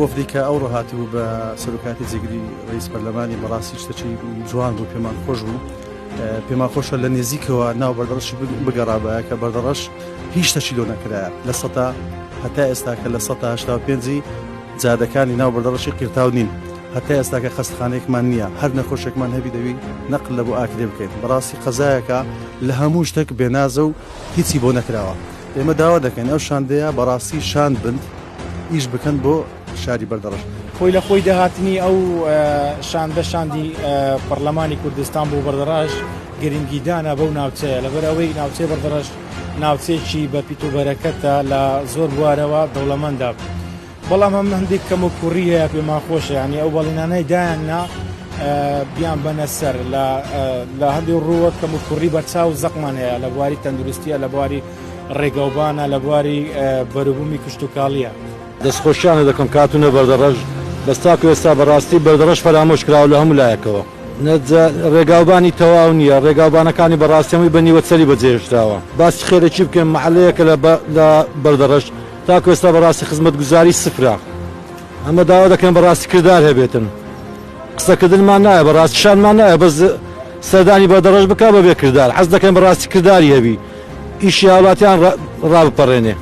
وەفدی کە ئەوڕۆ هاتبوو بە سەرۆکاتی جێگری ڕئیس پەرلەمانی بەڕاستی شتەکی جوان بوو پێمان خۆش بوو پێمان خۆشە لە نێزیکەوە ناو بەردەڕەشی بگەڕابایە کە بەردەڕەش هیچ شتەکی لۆ نەکرایە لە سەتا هەتا ئێستا کە لە سەتا 85 جادەکانی ناو بەردەڕەشی قیرتاو نین هەتا ئێستا کە خەستخانەیەکمان نییە هەر نەخۆشێکمان هەبی دەوی نەقل لە بۆ ئاکرێ بکەین بەڕاستی قەزایەکە لە هەموو شتێک بێنازە و هیچی بۆ نەکراوە ئێمە داوا دەکەین ئەو شاندەیە بەڕاستی شاند بن ئیش بکەن بۆ شاری بەردەڕەش. خۆی لە خۆیدا هاتنی ئەو شاندە شاندی پەڕلەمانی کوردستان بۆ بەردەڕەش گرنگیدانە بەو ناوچەیە لەبەر ئەوەی ناوچەی بەردەڕەش ناوچەیەکی بە پیت و بەرەکەتە لە زۆر بوارەوە دەوڵەمەندە. بەڵام هەم هەندێک کەم و کوڕی هەیە پێمان خۆشە یانی ئەو بەڵێنانەی دایان نا بیان بەنە سەر لە لە هەندێک ڕووە کەم و کوڕی بەرچاو و زەقمان هەیە لە بواری تەندروستیە لە بواری ڕێگەوبانە لە بواری بەروبوومی کشتتوکاڵیە. دەستخۆشیان لێ دەکەم کە هاتوونە بەردەڕەش بەس تاکو ئێستا بەڕاستی بەردەڕەش فەرامۆش کراوە لە هەموو لایەکەوە نە ڕێگاوبانی تەواو نییە ڕێگاوبانەکانی بەڕاستی هەمووی بە نیوەچەلی بەجێهێشتراوە باسی خێرەکی بکەین مەحەلەیەکە لە لە بەردەڕەش تاکو ئێستا بەڕاستی خزمەتگوزاری سفرە ئەمە داوا دەکەین بەڕاستی کردار هەبێتن قسەکردنمان نایە بەڕاستی شانمان نایە بەس سەردانی بەردەڕەش بکە بەبێ کردار حەز دەکەین بەڕاستی کرداری هەبی ئیشی هاوڵاتیان ڕابپەڕێنێ.